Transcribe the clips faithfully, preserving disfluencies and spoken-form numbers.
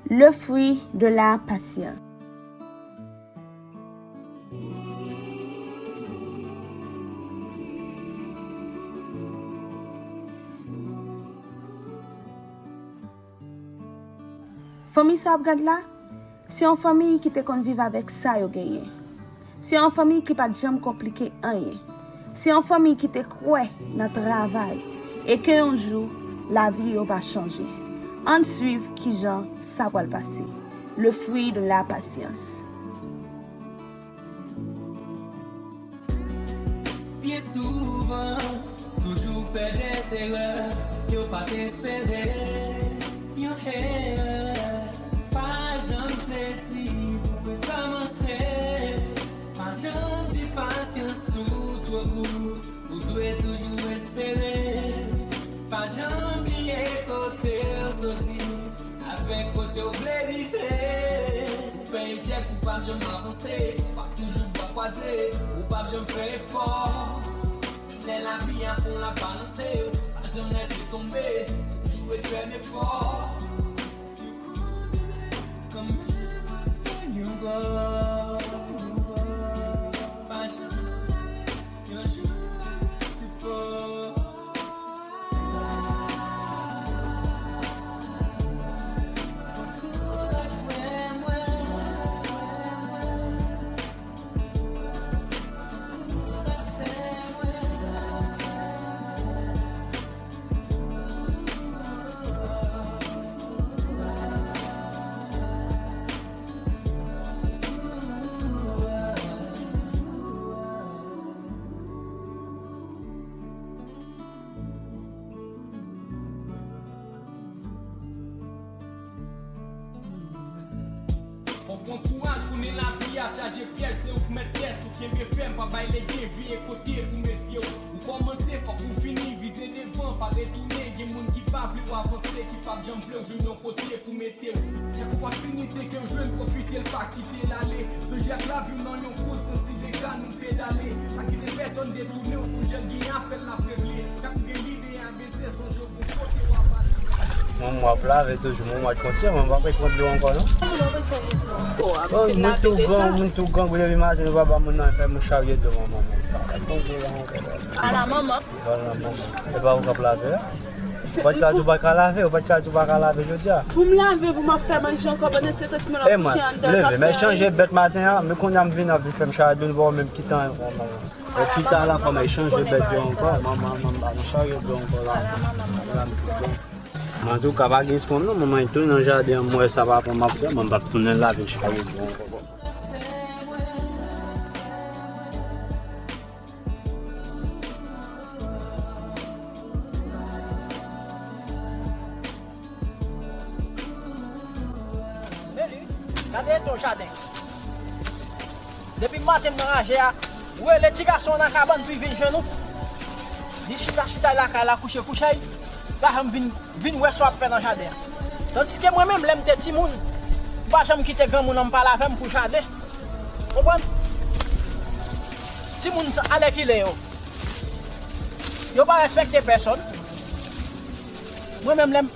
Le fruit de la patience. Fanmi sa w ap gad la, se yon fanmi ki te konn viv avèk sa yo genyen. Se yon fanmi ki pa t janm konplike anyen. Se yon fanmi ki te kwè nan travay e ke yon jou, lavi yo va chanje. Ann swiv kijan sa pral pase. Le fruit de la patience. Byen souvan, toujou fè dèzerè ke w pa t espere. Yon erè pa janm vle di pou w rekòmanse. Pa janm di pasyans ou twò kout, ou dwe toujou espere. Pa janm bliye kote w soti, avèk kote w vle rive. Si w fè echèk, ou p ap janm avanse. W ap toujou bra kwaze, ou p ap janm fè efò. Menm lè lavi a pran l ap balanse, pa janm lèse tonbe, toujou ret fèm efò. Si w kanpe, kanmenm w ap fè yon gòl. Pa janm lage, yon jou w ap jwenn sipò. Kouraj, frè mwen. Fòk pran kouraj, konnen lavi a chaje pyèj, se ou k mèt tèt ou, kenbe fèm, pa bay legen, veye kote pou met pye w. Ou kòmanse, fòk ou fini, vize devan, pa retounen, gen moun ki pa vle w avanse, ki p ap janm vle w jwenn yon kote pou mete w. Chak opòtinite ke w jwenn, pwofite l, pa kite l ale, sonje ak lavi w nan yon kous, pran ti dega nou pedale, pa kite pèsòn detounen w, sonje l, gen afè l l ap regle, chak ou gen lide a bese, sonje w Manman w ap lave toujou, manman w t konn di, manman pa konn dlo ankò non. Oh, moun tou gran, moun tou gran, depi maten nou pa ba moun nan, fè moun charye dlo manman. Ala manman. Ala manman. E pa ou k ap lave a? Ou pa t ka di ou pa ka lave, ou pa t ka di ou pa ka lave jodi a. Pou m lave, pou m ap fè manje ankò, pandan se tan si mwen ap kouche anndan, leve, men chanje bèt maten an, men kounye a m vin ap vin fè m charye dlo, nou pa wè menm ki tan manman. Ou chita la, fò m al chanje bèt yo ankò. Manman, manman, pa nan charye dlo ankò la. La, m tou bon. Men antouka, pa gen espwa non, manman, tou nan jaden an, m wè sa pa pran m ap fè, manman, m p ap tounen la, vin charye dlo ankò. Meli, gade etan jaden. Depi maten m nan raje a, ou rele ti gason an nan kabann pou l vin jwenn ou. Li chita chita lakay la, kouche kouche, pa janm vin, vin wè sa w ap fè nan jaden an. Tandiske mwen menm, lè m te timoun, m pa janm kite granmoun an m pale avè m pou jaden. Konprann? Timoun alèkile yo, yo pa respekte pèsòn. Mwen menm, lè m,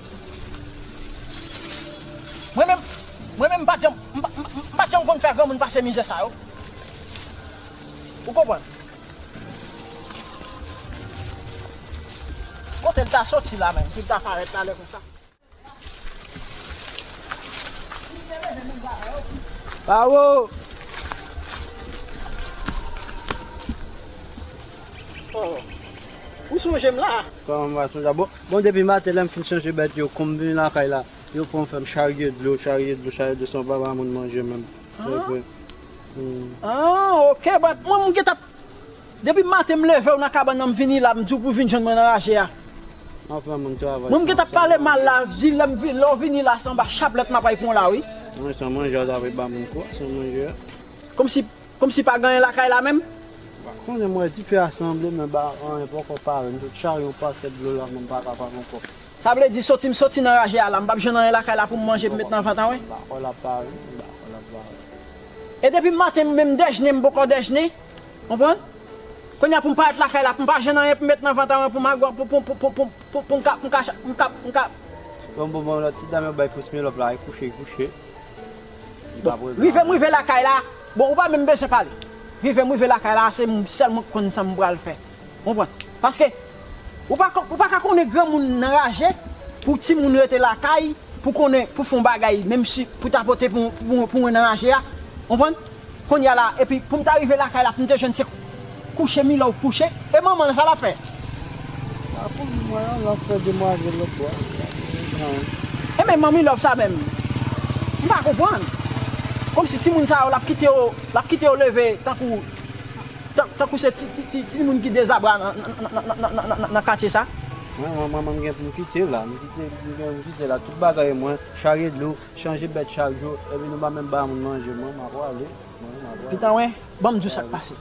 mwen menm, mwen menm, m pa t janm, m pa, m, m pa t janm konn fè granmoun pase mizè sa yo. Ou konprann? Kote l ta soti la menm, si l ta parèt la lè konsa? Awo! Oh. Ou sonje m la? Kòman m pa sonje? Bon, bon, depi maten lè m fin chanje bèt yo, kou m vin lakay la, yo pran fè m charye dlo, charye dlo, charye dlo, san pa ba moun manje menm. Ah. Trè vre. Hmm. Ah, ok, but mwen, m gentan, depi maten m leve w nan kabann nan, m vini la, m di w pou vin jwenn mwen nan raje a. Anfen, moun travay. Mwen, m gentan pale mal la, di lè m vi-, lè w vini la, se anba chaplèt m ap al pran w la, wi. Mwen, san manje, w ta vle ba moun kwa, san manje. Kòmsi, kòmsi pa gen anyen lakay la menm? Pa konnen, mwen, dife a sanble, men ba, anyen poko pare. M sot charye yon pakèt dlo la, men m pa kapab ankò. Sa vle di, soti m soti nan raje a la, m p ap jwenn anyen lakay la pou m manje, pou m met nan vant an, wi? M pa kwè l ap pare, m pa kwè l ap pare. E depi maten, m menm dejne, m poko dejne. Konprann? Kounye a pou m parèt lakay la, pou m pa jwenn anyen pou m met nan vant an, pou m a, pou, pou m ka, pou m ka, pou m ka, pou m ka, Bon, bon, bon, lòt ti dam yo bay pous mi love la, e kouche, e kouche. Li pa pou rive, m rive lakay la. Bon, ou pa menm bezwen pale. Rive, m rive lakay la, se m sèlman k konn sa m pral fè. Konprann? Paske, ou pa, ou pa ka konnen granmoun nan raje pou timoun rete lakay, pou konnen, pou fè yon bagay, menm si pou ta pote pou, pou, pou mwen nan raje a. Konprann? Kounye a la, epi pou m ta rive lakay la, pou m te jwenn se kouche Milove kouche, e manman l sa l ap fè? A pou mwen, l ap fè demwazèl lòt bò. Ebyen, manmi Love sa menm, m pa konprann. Kòmsi timoun sa yo, l ap kite yo, l ap kite yo leve tankou, tan- tankou se ti, ti, ti, timoun ki dezabra nan, nan, nan, nan, nan, nan, nan katye sa. Mwen, mwen, mwen, mwen gen pou m kite la. M kite, m gen pou m kite la. Tout bagay mwen, charye dlo, chanje bèt chak jou, epi nou pa menm ba moun manje, mwen, m ap prale. Mwen, m ap prale. Pitanwen, ban m di w sa k pase.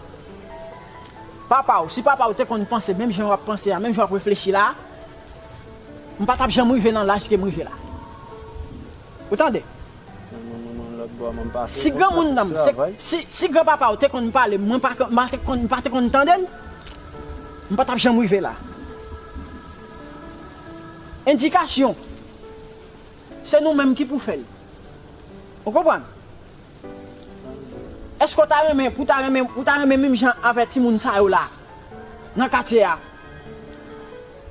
Papa w, si papa w te konn panse menm jan w ap panse a, menm jan w ap reflechi la, m pa t ap janm rive nan laj ke m rive la. Ou tande? Mwen, mwen, mwen, lòt bò, mwen pase. Si granmoun nan m, se, si, si granpapa w te konn pale m, mwen pa, m pa te konn, m pa te konn tande l, m pa t ap janm rive la. Endikasyon, se nou menm ki pou fè l. Ou konprann? Èske w ta renmen, ou ta renmen, ou ta renmen menm jan avè timoun sa yo la, nan katye a?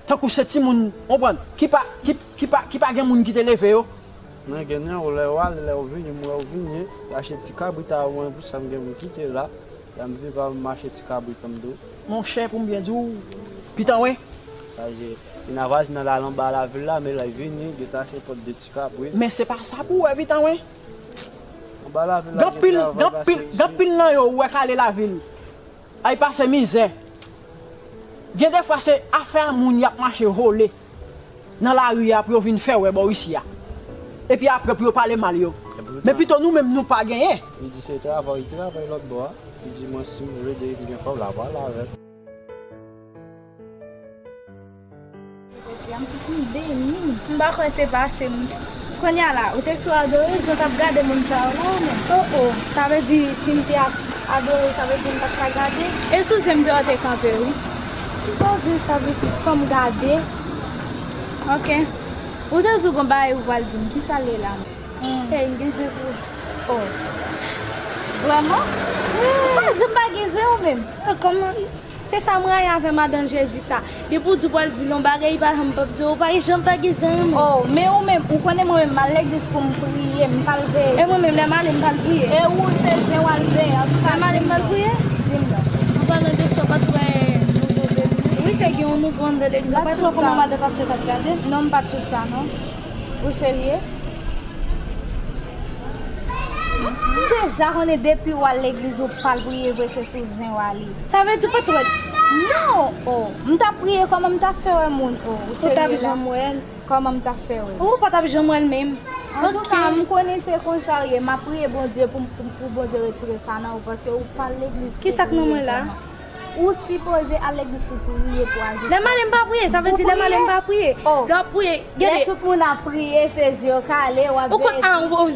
Tankou se timoun, konprann, ki pa, ki, ki pa, ki pa gen moun ki te leve yo. Mwen gen nan ou lè w ale, lè w vini, m wè w vini, w achte ti kabrit a ou, mwen pou sa m gen pou m kite la. Lè m vin pa m achte ti kabrit an m tou. Monchè, pou m byen di w, Pitanwen. Sa vle di, vin a vwazen nan la, anba lavil la, men lè l vini, li te achte pot de ti kabrit. Men se pa sa pou w wè, Pitanwen. Anba lavil la, gen travay pase isi. Gen anpil, gen anpil nan yo ou wè k ale lavil. Ay pase mizè. Gen defwa se afè a moun y ap mache vole nan lari a pou yo vin fè wè bò isi a. Epi apre pou yo pale mal yo. Men pito nou menm nou pa genyen. Li di se travay, li travay lòt bò a. Li di mwen si m vle de m gen kòb la, pale avè l. Jodi a, m santi m beni. M pa kwè se pase m. Kounye a la, ou te sou adore jan w t ap gade moun sa yo la ou menm? O, o, sa vle di si m te ap adore, sa vle di m pa t ka gade? E sou zen m te wè w te kanpe, wi. M poze sa pitit, fò m gade. Ok. Ou te di w gon bagay ou pral di m, kisa l ye la menm? Hey, m gen zen pou ou. O. Vrèman? Wi. Ou pa janm pa gen zen ou menm? A, kòman? Se sa m rayi avè madanm Jezi sa. Depi w di w pral di l yon bagay, li pa janm p ap di w, ou pa janm pa gen zen ou menm. O, men ou menm, ou konnen mwen menm, m al legliz pou m priye, m pa l veye. E mwen menm, lè m ale, m pa l priye. E ou, se zen w al veye, antouka. Lè m ale, m pa l priye? Di m non. An palan de sa, w pa t wè nouvo veni? Wi, te gen yon nouvo anndan legliz la. Ou pa t wè kòman madan pastè t ap gade? Non, m pa t swiv sa, non. Ou serye? M deja konnen depi w al legliz ou pa l priye vre, se sou zen w ale. Sa vle di w pa t wè l? Non! O, m t ap priye, kòman m t ap fè wè moun? O, ou serye la? Ou t ap janm wè l? Kòman m t ap fè wè l? Ou pa t ap janm wè l menm. Antouka, m konnen se konsa l ye. M ap priye Bondye pou, pou, pou Bondye retire sa nan ou, paske ou pa al legliz pou priye vrèman. Kisa k nan mwen la? Ou sipoze al legliz pou priye pou aji. Lè m ale m pa priye, sa vle di lè m ale m pa priye. Lè w ap priye, gade. Lè tout moun ap priye, se zye w kale, w ap veye. Ou konn, a,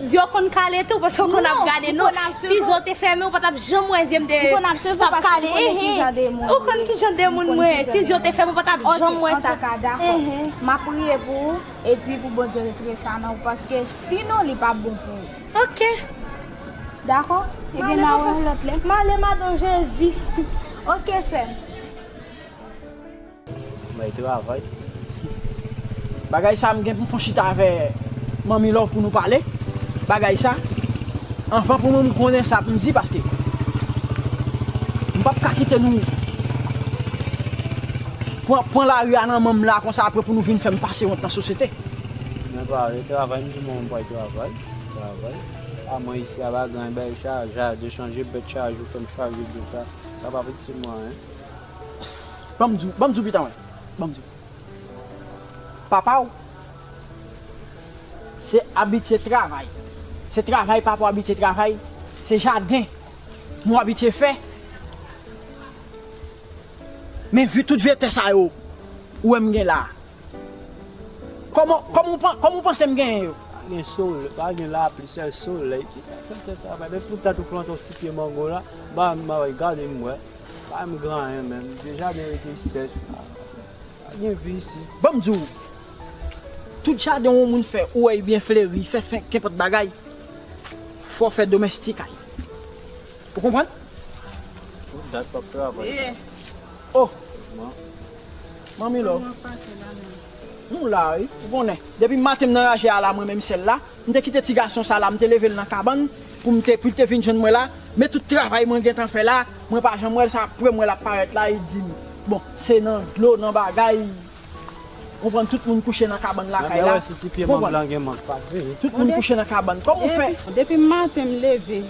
zye w konn kale tou, paske w konn ap gade, non. Si zye w te fèmen, ou pa t ap janm wè zye m te t ap kale. Ou konn ki jan de moun mwen ye. Si zye w te fèmen, ou pa t ap janm wè sa. Antouka, dakò. M ap priye pou ou, epi pou Bondye retire sa nan ou, paske sinon, li p ap bon pou ou. Ok. Dakò? Ebyen, n a wè w lòt lè. M ale, madan Jezi. Ok, sè m. Bay travay. Bagay sa, m gen pou m fè yon chita avè Manmi Love pou nou pale. Bagay sa, anvan pou mwen m konnen sa pou m di, paske m p ap ka kite nou pran, pran lari a nan men m la konsa, apre pou nou vin fè m pase wont nan sosyete. Mwen pale travay, m di mwen m pral travay, travay. A mwen isi a pa gen bèl chaje, de chanje bèt chaje, fè m chaje de sa. Sa pa piti mwen, en. Ban m di w, ban m di w, Pitanwen. Ban m di w. Papa w, se abitye travay. Se travay papa w abitye travay. Se jaden nou abitye fè. Men vi tout vye tè sa yo, ou wè m gen la. Kòman, kòman w pan-, kòman w panse m genyen yo? Pa gen solèy, pa gen lapli, sèl solèy. Kisa fè tè travay? Men poutèt ou plante yon ti pye mango la, ba m, gade m wè. Pa m gen anyen menm. Deja byen rete sèch. Pa gen vi isi. Ban m di w. Tout jaden yon moun fè, ou wè l byen fleri, fè fè kenpòt bagay, fò w fè domèstikay. Ou konprann? Tout dat p ap travay. Oh! Manmi Love. Kòman w pase la menm? Nou la wi, ou konnen. Depi maten m nan raje a la, mwen menm sèl la. M te kite ti gason sa la, m te leve l nan kabann pou m te, pou l te vin jwenn mwen la. Men tout travay mwen gentan fè la, mwen pa janm wè l, se apre m wè l ap parèt la, li di m, bon, se nan dlo, nan bagay. Ou konprann, tout moun kouche nan kabann lakay la. Tout moun kouche nan kabann. Kòman w fè? Depi maten m leve,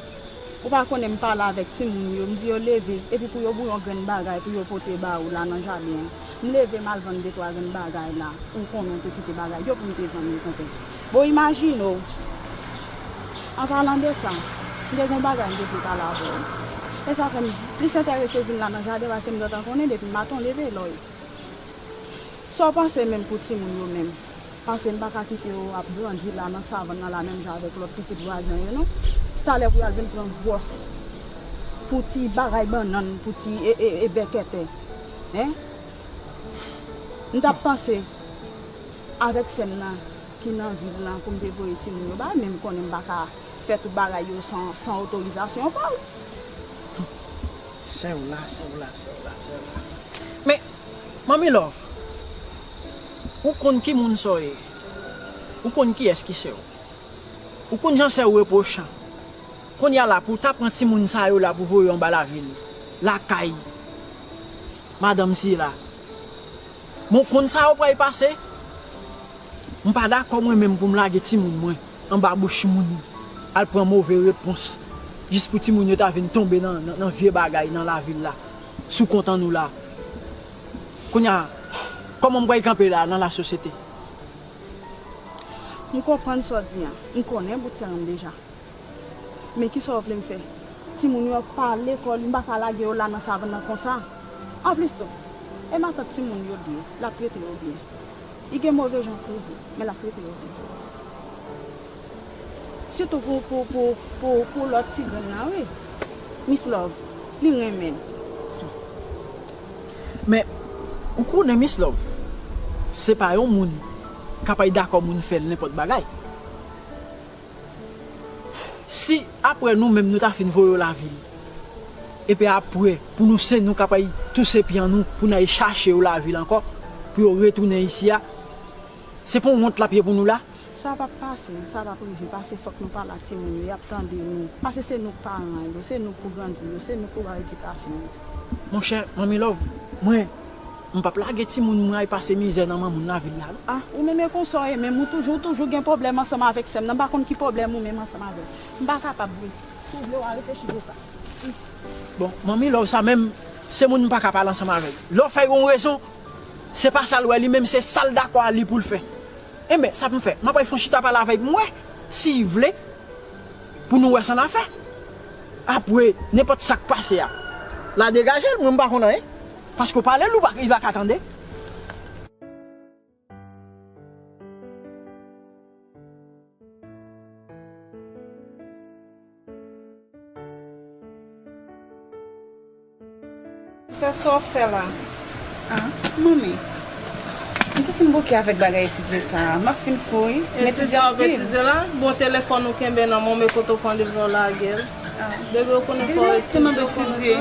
ou pa konnen m pale avèk timoun yo, m di yo leve, epi pou yo bouyon grenn bagay pou yo pote ba ou la nan jaden an. M leve m al vann de twa grenn bagay la, ou konnen m te kite bagay yo pou m te vann yo konpè. Bon, imajine w, an palan de sa, m te gen yon bagay m te vle pale avè w. E sa fè m plis enterese vin la nan jaden pase m gentan konnen depi maten w leve lòy. Sa w panse menm pou timoun yo menm? Paske m pa ka kite yo ap grandi la nan savann nan la menm jan avèk lòt pitit vwazen yo non. Talè pou y al vin pran gwòs pou ti bagay bannann, pou ti e, e, e bèkètè. Hein? M t ap panse avèk sè m nan ki nan vil lan pou m te voye timoun yo ba l, men m konnen m pa ka fè tout bagay yo san, san otorizasyon pa w. Sè w la, sè w la, sè w la, sè w la. Men, Manmi Love, ou konn ki moun sa w ye. Ou konn kiyès ki sè w. Ou konn jan sè w repwochan. Kounye a la, pou w ta pran timoun sa yo la pou voye yo anba lavil, lakay madanm sila. Men w konn sa yo pral pase? M pa dakò mwen menm pou m lage timoun mwen anba bouch moun, al pran move repons, jis pou timoun yo ta vin tonbe nan, nan, nan vye bagay nan lavil la, sou kont an nou la. Kounye a, kòman m pral kanpe la nan lasosyete? M konprann sa w di an. M konnen bout sèl an m deja. Men kisa w vle m fè? Timoun yo ap pale lekòl, m pa ka lage yo la nan savann nan konsa. Anplis tou, e matant timoun yo l ye, l ap trete yo byen. Li gen move jansiv, wi, men l ap trete yo byen. Sitou pou, pou, pou, pou, pou lòt ti grenn nan, wi. Miss Love, li renmen l. Men, ou konnen Miss Love, se pa yon moun k ap dakò moun fè l nenpòt bagay. Si apre nou menm nou ta fin voye yo lavil, epi apre pou nou se nou k ap al touse pye an nou pou n al chache yo lavil ankò, pou yo retounen isi a, se pa yon wont l ap ye pou nou la? Sa p ap pase, sa p ap rive, pase fòk nou pale ak timoun yo, y ap tande nou, pase se nou k paran yo, se nou k pou grandi yo, se nou k pou ba yo edikasyon yo. Monchè, Manmi Love, mwen, m p ap lage timoun mwen al pase mizè nan manmoun lavil la non. Ah, ou menm e konsa w ye menm, ou toujou, ou toujou gen pwoblèm ansanm avèk sè m nan, m pa konn ki pwoblèm ou menm ansanm avè l. M pa kapab vre. Si w vle w a reflechi de sa. Bon, Manmi Love sa menm, se moun m pa ka pale ansanm avè l. Lè w fè yon rezon, se pa sa l wè li menm, se sa l dakò a li pou l fè. Enben, sa pou m fè? M ap al fè yon chita pale avè l pou m wè si l vle pou nou wè sa n a fè. Apre, nenpòt sa k pase a, l a degaje l, mwen m pa konn anyen. Paske w pale l, ou pa, li pa ka tande. Sè, sa w ap fè la? Ah, manmi. M santi m bouke avèk bagay etidye sa a. M ap fin fou wi. M etidye anpil. Etidye w ap etidye la? Bon, telefòn ou kenbe nan men w, men kote w pran devan w lage l. Ah. Bebe, ou konnen fò w etidye,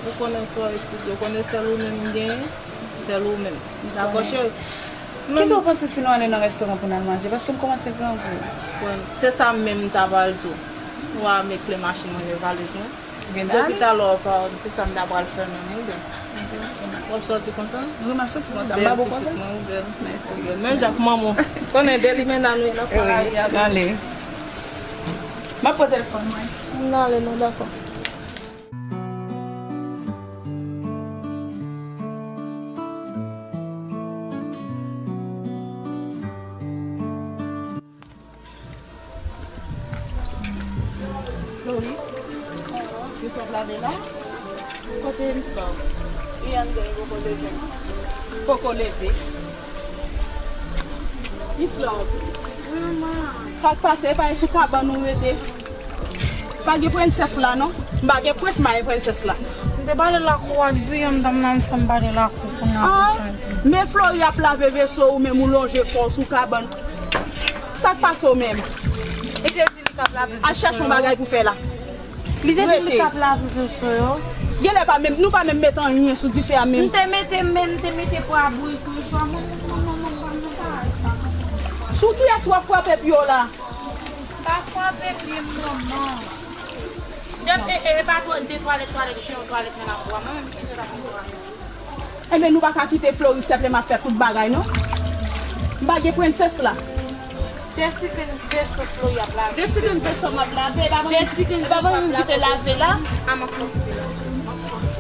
ou konnen sa w etidye, ou konnen sèl ou menm m genyen, sèl ou menm. Dakò, cheri? Kisa w panse si nou ale nan restoran pou n al manje? Paske m kòmanse grangou. Bon, se sa menm m ta pral di w. Ou a met kle machin mwen nan valiz mwen. Depi talè w pa wè m, se sa m ta pral fè menm, ou byen. W ap sòti konsa? Wi, m ap sòti konsa. M pa bon konsa. Bèl pitit mwen, ou bèl. Mèsi. Ou bèl. Menm jan ak manman w. Konnen de limena nou ye nan kay la. Ale. M ap pran telefòn mwen. Ann ale non, dakò. Lori, Christophe lave la? Kote Miss Love? Li anndan, li poko leve. Poko leve? Miss Love. Wi, manman. Sa k pase, e pa sou kabann ou rete? Pa gen prensès la, non? M pa gen prens, m pa gen prensès la. Se bale lakou a, depi yè m t ap nan fè m bale lakou kounye a pou sa. Men Flori ap lave veso, ou menm ou lonje kò w sou kabann. Sa k pase w menm? Li te di li t ap lave veso yo. Al chèche yon bagay pou fè la. Li te di li t ap lave veso yo. Genlè pa menm, nou pa menm met anyen sou dife a menm. M te mete, men m te mete pwa bouyi sou yo, mwen, mwen, mwen, mwen, mwen, mwen pa. Sou kiyès w ap frape pye w la? M pa frape pye m, manman. Depi, e, e, e pa twa-, de twalèt, twalèt, chen, twalèt nan lakou a. Mwen menm, ki sot ap fè twalèt. Enben, nou pa ka kite Flori senpleman ap fè tout bagay, non. M pa gen prensès la. De ti grenn veso Flori ap lave. De ti grenn veso m ap lave. E pa mwen, e pa mwen ki te lave la. A, m ap fè w kite lave. M ap fè w kite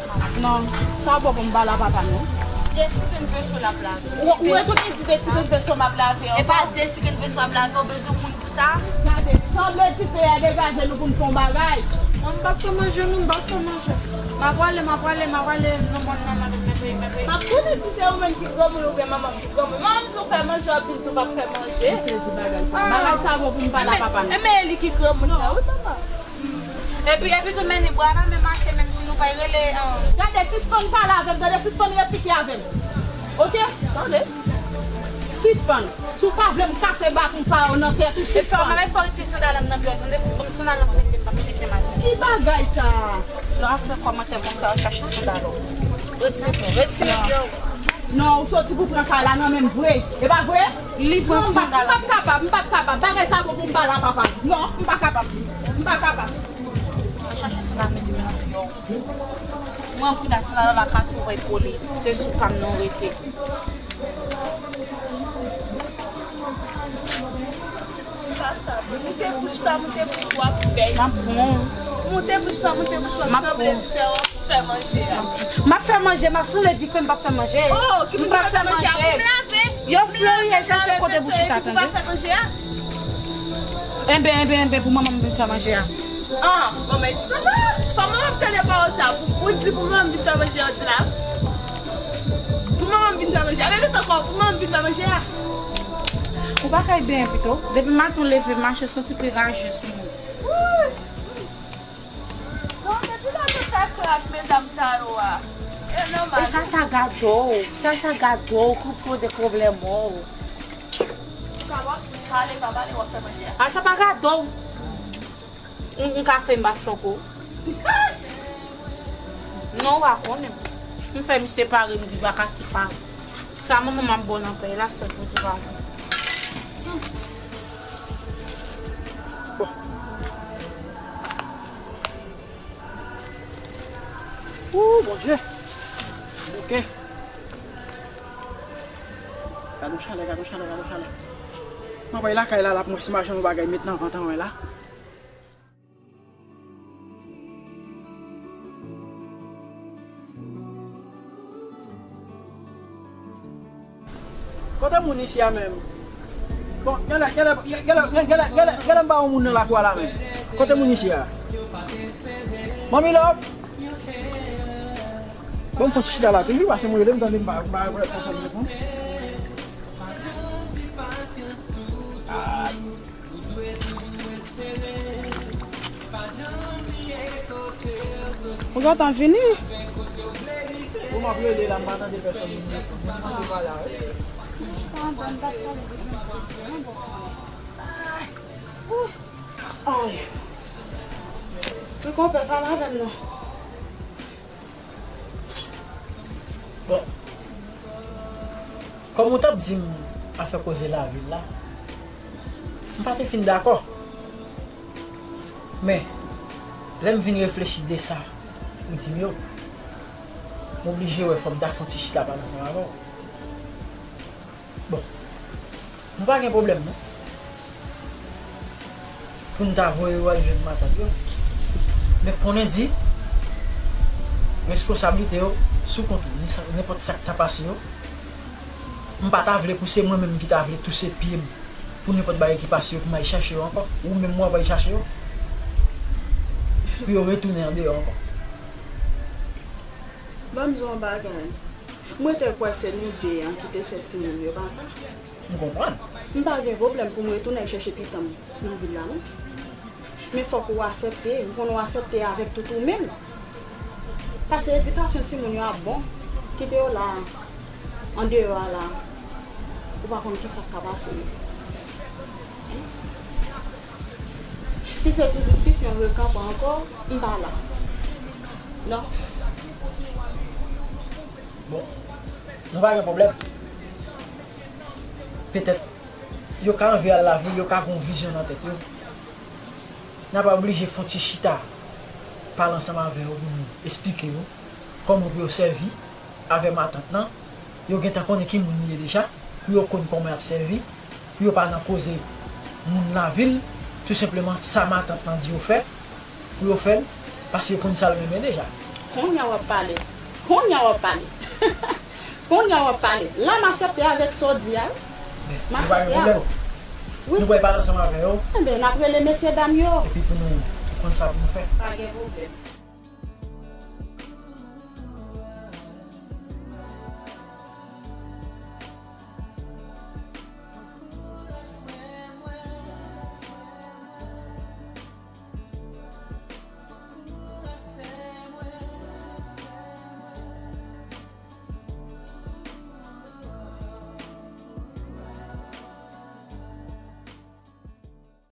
lave. Non, sa bon pou m pa la papa, non. De ti grenn veso l ap lave. Ou, ou retounen di de ti grenn veso m ap lave ankò. E pa de ti grenn veso ap lave, ou bezwen moun pou sa? Gade, sanble dife a degaje nou pou n fè yon bagay. Non, m p ap fè manje, non, m p ap fè manje. M ap prale, m ap prale, m ap prale nan mòn nan, mèt, mèt, mèt, mèt. M ap konnen si se ou menm ki granmoun oubyen manman m ki granmoun. Manman m di w fè manje, w ap vin di w p ap fè manje. M sezi bagay sa. Bagay sa bon pou m pale a papa m. Enben, enben, e li ki granmoun nan, wi, manman. Epi, epi tou, men ni bra pa menm ase, menm si nou pa rele, an. Gade, sispann pale avè m, tande, sispann replike avè m. Oke? Tande. Sispann. Si w pa vle m kase baton sa yo nan tèt ou, sispann. Epi, fò, mwen fò retire sandal m nan pye w, tande, pou m sandal m mete, m pa mete pye m atè. Ki bagay sa? Lè w ap fè kòmantè konsa, w chache sandal ou. Retire pye w, retire pye w. Non, ou soti pou pran kay la nan men m vre. E pa vre? Li pran kay la. Non, m p ap kapab, m p ap kapab. Bagay sa bon pou m pale a papa m. Non, m pa kapab. M pa kapab. Al chache sandal mete nan pye w. Mwen pou dat sandal la ka sou wè kole. Se sou pa m non rete. Moute bouch pa moute bouch w ap fè. M ap pran. Moute bouch pa moute bouch w ap sanble dife w ap fè manje a. M ap fè manje, m ap sanble dife, m p ap fè manje. Oh, ki moun ki p ap fè manje a pou m lave? Yo, Flori, al chache kote bouch ou ta, tande. Pou pa fè manje a. Enben, enben, enben, pou manman m vin fè manje a. Ah, manman, di sa non. Fò manman m tande pawòl sa. Pou, pou di pou manman m vin fè manje a, di la. Pou manman m vin fè manje a. Repete ankò, pou manman m vin fè manje a. Ou pa kay benyen pito? Depi maten w leve, mache santi pi raje sou mwen. Bon, depi lè w te fè frè ak medam sa yo a, e nòmal. E sa, sa gade w, sa, sa gade w, koup w de pwoblèm w. Ou ka wòs, pale, pa pale, w ap fè manje a. A, sa pa gade w. M, m ka fè m pa flanko. Non, w pa konnen. M fè misye pare, m di pa ka se pa. Sa manman m ap ba w nan pèy la, sèl pou di pa. Bon. Ooh, Bondye. Bouke. Gade yon chalè, gade yon chalè, gade yon chalè. Manman lakay la, l ap mwen si machann yon bagay met nan vant an mwen la. Kote moun isi a menm? Bon, genlè, genlè, genlè, genlè, genlè, genlè, genlè m pa wè moun nan lakou a la menm. Kote moun isi a? Manmi Love? Bon, m fè ti chita la tou, wi, paske mwen rele m tande m pa, m pa wè pèsòn reponn. Ou gentan vini? Bon, m ap rele la, m pa tande pèsòn. Mwen se pa la, wi. Ay. Wi, konpè, pale avè m non. Bon, kòm ou t ap di m afè koze lavil la, m pa te fin dakò. Men, lè m vin reflechi de sa ou di m yo, m oblije wè fò m ta fè yon ti chita pale ansanm avè w. Bon, nou pa gen pwoblèm non. Pou n ta voye yo al jwenn matant yo. Men konnen di, responsablite yo sou kont ou. Ni sa, nenpòt sa k ta pase yo, m pa ta vle pou se mwen menm ki ta vle touse pye m pou nenpòt bagay ki pase yo, pou m al chache yo ankò. Ou menm w ap al chache yo. Pou yo retounen andeyò ankò. Ban m di w yon bagay. Mwen te kwè se nou de an ki te fè timoun yo, pa sa? M konprann. M pa gen pwoblèm pou m retounen al chèche pitit mwen nan vil la, non. Men fòk ou aksepte, m konnen w aksepte avèk tout ou menm. Paske edikasyon timoun yo ap bon, kite yo la, andeyò a la, ou pa konn kisa k ka pase yo. Si se sou diskisyon yo kanpe ankò, m pa la. Non. Bon, nou pa gen pwoblèm. Petèt, yo ka anvi al lavil, yo ka gen yon vizyon nan tèt yo. N ap oblije fè yon ti chita, pale ansanm avè yo pou nou esplike yo kòman pou yo sèvi avè matant lan. Yo gentan konnen ki moun li ye deja, pou yo konn kòman y ap sèvi, pou yo pa nan koze moun lavil, tou senpleman sa matant lan di yo fè, pou yo fè l, paske yo konn sa l renmen deja. Kounye a w ap pale. Kounye a w ap pale. Kounye a w ap pale. La m aksepte avèk sa w di a. M aksepte avè w. Nou pral pale ansanm avè yo. Enben, n ap rele mesye dam yo. Epi pou nou konn sa pou nou fè. Pa gen pwoblèm.